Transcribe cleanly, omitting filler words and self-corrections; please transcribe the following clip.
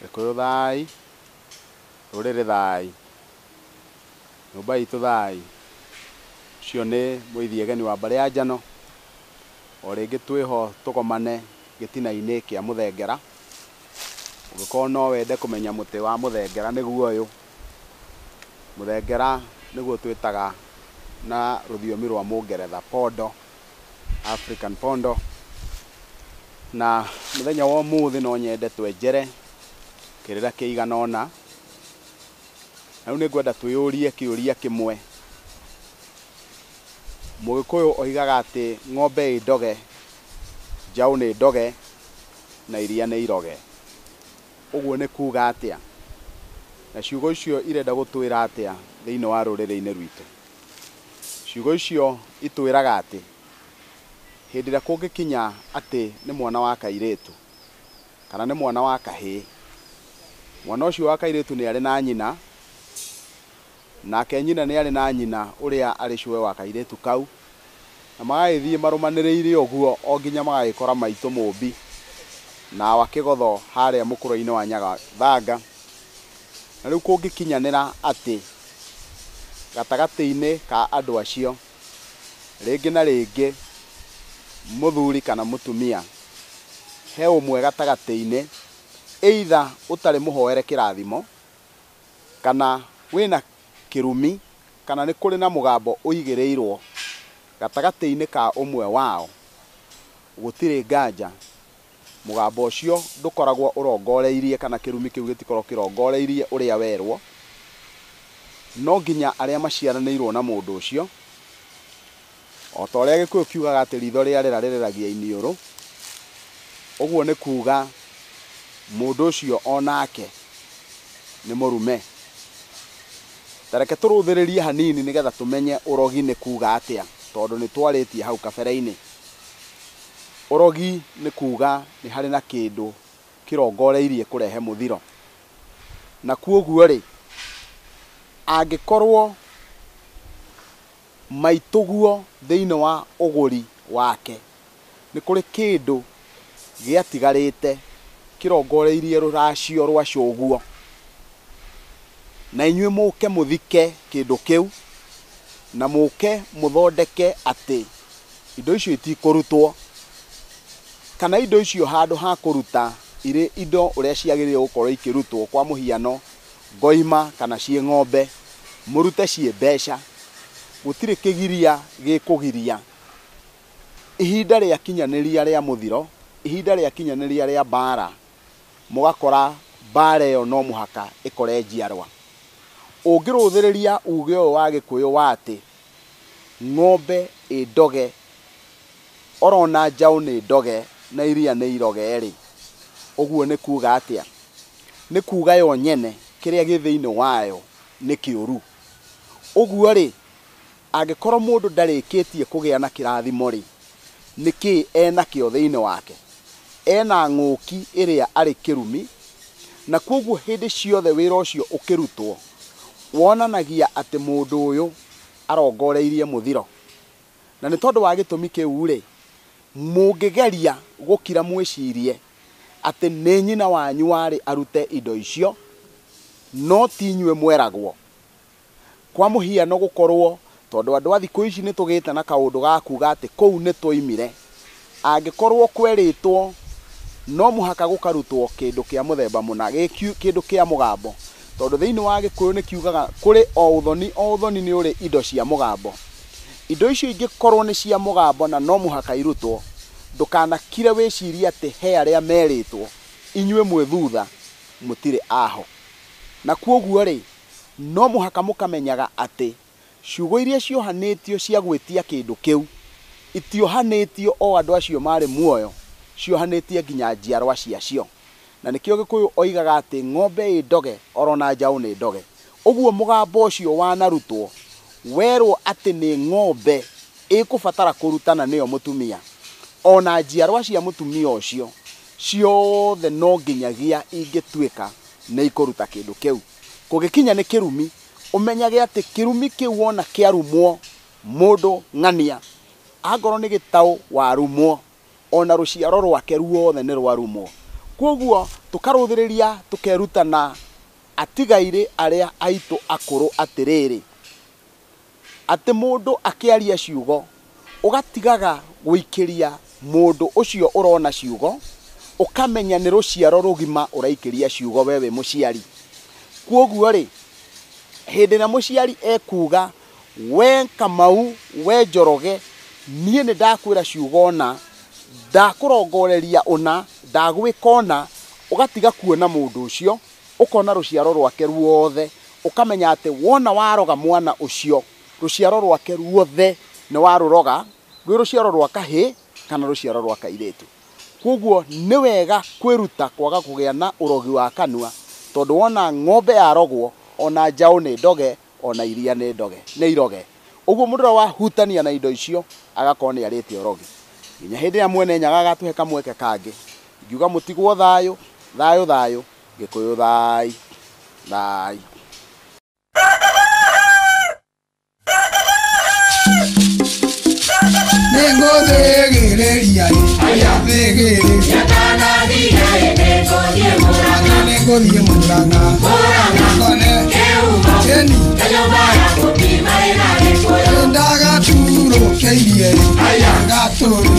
Gĩkũyũ thai, rũrĩrĩ thai, nyũmba itũ thai. Ũcio nĩ mũithiegeni wa mbarĩ ya Njano. O rĩngĩ twĩho tũgomane gĩtina-inĩ kĩa mũthengera. Ũngĩkorwo no wende kũmenya mũtĩ wa mũthengera nĩguo ũyũ. Mũthengera nĩguo twĩtaga na rũthiomi rwa mũngeretha pondo, African pondo. Na mũthenya wa ũmũthĩ no nyende twenjere kĩrĩra kĩigana ũna. Na rĩu nĩngwenda twĩyũrie kĩũria kĩmwe. Mũgĩkũyũ oigaga atĩ ng'ombe ĩ ndoge, njaũ nĩ ndoge, na iria nĩ iroge. Ũguo nĩ kuga atĩa? Na ciugo icio irenda gũtwĩra atĩa thĩinĩ wa rũrĩrĩ-inĩ rwitũ? Ciugo icio itwĩraga atĩ hĩndĩ ĩrĩa kũngĩkinya atĩ nĩ mwana wa kairĩtu kana nĩ mwana wa kahĩĩ, mwana ũcio wa kairĩtu nĩ arĩ na nyina, nake nyina nĩ arĩ na nyina ũrĩa arĩ cũwe wa kairĩtu kau, na magagĩthiĩ marũmanĩrĩire ũguo o nginya magagĩkora maitũ mũmbi na awa kĩgotho harĩa mũkũrũ-inĩ wa Nyagathanga. Na rĩu kũngĩkinyanĩra atĩ gatagatĩ-inĩ ka andũ acio rĩngĩ na rĩngĩ mũthuri kana mũtumia he ũmwe gatagatĩ-inĩ either ũtarĩ mũhoere kĩrathimo kana wĩna kĩrumi kana nĩ kũrĩ na mũgambo ũigĩrĩirwo gatagatĩ-inĩ ka ũmwe wao, gũtirĩ nganja mũgambo ũcio ndũkoragwo ũrongoreirie kana kĩrumi kĩu gĩtikoragwo kĩrongoreirie ũrĩa werwo. No nginya arĩa maciaranĩirwo na mũndũ ũcio, o ta ũrĩa Gĩkũyũ kiugaga atĩ ritho rĩarĩra rĩrĩragia iniũrũ, ũguo nĩ kuga mũndũ ũcio onake nĩ mũrume. Ta reke tũrũthĩrĩrie hanini nĩgetha tũmenye ũrogi nĩ kuga atĩa, tondũ nĩ twarĩtie hau kabere-inĩ. Ũrogi nĩ kuga nĩ harĩ na kĩndũ kĩrongoreirie kũrehe mũthiro. Na kuoguo rĩ, angĩkorwo maitũguo thĩinĩ wa ũgũri wake nĩ kũrĩ kĩndũ gĩatigarĩte kĩrongoreirie rũracio rwa cũguo, na inyuĩ mũke mũthike kĩndũ kĩu na mũke mũthondeke atĩ indo icio itikũrutwo, kana indo icio handũ ha kũruta irĩ indo ũrĩa ciagĩrĩire gũkorwo ikĩrutwo, kwa mũhiano ngoima kana ciĩ ng'ombe, mũrute ciĩ mbeca, gũtirĩ kĩgiria gĩkũgiria. Ihinda rĩakinyanĩria rĩa mũthiro, ihinda rĩakinyanĩria rĩa mbara, mũgakora mbara ĩyo no mũhaka ĩkore njiarwa. Ũngĩrũthĩrĩria uge ũyũ wa Gĩkũyũ wa atĩ ng'ombe ĩ ndoge, orona njaũ nĩ ndoge na iria nĩ iroge rĩ, ũguo nĩ kuga atĩa? Nĩ kuga yo nyene kĩrĩa gĩ thĩinĩ wayo nĩ kĩũru. Ũguo rĩ, angĩkorwo mũndũ ndarĩkĩtie kũgĩa na kĩrathimo rĩ, nĩkĩ enakĩo thĩinĩ wake? Ena ng'ũki ĩrĩa arĩ kĩrumi, na koguo hĩndĩ ciothe wĩra ũcio ũkĩrutwo wonanagia atĩ mũndũ ũyũ arongoreirie mũthiro. Na nĩ tondũ wa gĩtũmi kĩu rĩ, mũngĩgeria gũkira mwĩcirie atĩ nĩ nyina wanyu warĩ arute indo icio, no ti inyuĩ mweragwo. Kwa mũhiano gũkorwo tondũ andũ a thikũ ici nĩ tũgĩte na kaũndũ ga kuga atĩ kũu nĩ twoimire, angĩkorwo kwerĩtwo no mũhaka gũkarutwo kĩndũ kĩa mũthemba mũna, kĩndũ kĩa mũgambo, tondũ thĩinĩ wa Gĩkũyũ nĩ kiugaga kũrĩ o ũthoni, o ũthoni nĩ ũrĩ indo cia mũgambo. Indo icio ingĩkorwo nĩ cia mũgambo na no mũhaka irutwo, ndũkanakire wĩcirie atĩ he arĩa merĩtwo, inyuĩ mwĩ thutha mũtirĩ aho. Na kuoguo rĩ, no mũhaka mũkamenyaga atĩ ciugo iria ciohanĩtio cia gwĩtia kĩndũ kĩu itiohanĩtio o andũ acio marĩ muoyo, ciohanĩtie nginya njiarwa ciacio. Na nĩkĩo Gĩkũyũ oigaga atĩ ng'ombe ĩ ndoge orona njaũ nĩ ndoge. Ũguo mũgambo ũcio wanarutwo werwo atĩ nĩ ng'ombe ĩkũbatara kũrutana nĩyo mũtumia. Ona njiarwa cia mũtumia ũcio ciothe no nginyagia ingĩtuĩka nĩ ikũruta kĩndũ kĩu. Kũgĩkinya nĩ kĩrumi, ũmenyage atĩ kĩrumi kĩu wona kĩarumwo mũndũ ng'ania, angorwo nĩ gĩtaũ warumwo, ona rũciaro rwake ruothe nĩ rwarumwo. Koguo tũkarũthĩrĩria tũkerutana atigairĩ arĩa aitũ akũrũ atĩrĩrĩ, atĩ mũndũ akĩaria ciugo ũgatigaga gũikĩria mũndũ ũcio ũrona ciugo, ũkamenya nĩ rũciaro rũgima ũraikĩria ciugo we wĩ mũciari. Koguo rĩ, hĩndĩ ĩrĩa mũciari ekuga we Kamau, we Njoroge, niĩ nĩ ndakwĩra ciugo ũna, ndakũrongoreria ũna, ndagwĩka ũna, ũgatiga kuona mũndũ ũcio, ũkona rũciaro rwake ruothe, ũkamenya atĩ wona waroga mwana ũcio, rũciaro rwake ruothe nĩ warũroga, rwĩ rũciaro rwa kahĩĩ kana rũciaro rwa kairĩtu. Koguo nĩ wega kwĩruta kwaga kũgĩa na ũrogi wa kanua, tondũ wona ng'ombe yarogwo, ona njaũ nĩ ndoge, ona iria nĩ ndoge, nĩ iroge. Ũguo mũndũ ũrĩa wahutania na indo icio agakorwo nĩ arĩte ũrogi. Nginya hĩndĩ ĩrĩa mwene Nyaga agatũhe kamweke kangĩ, ngiuga mũtigwo thayũ, thayũ thayũ, Gĩkũyũ thai, thai. Nĩngũthĩgĩrĩria thĩgĩrĩria nĩngũthiĩ Mũrang'a ngone kĩni ndagaturũkĩirie gatũrũ.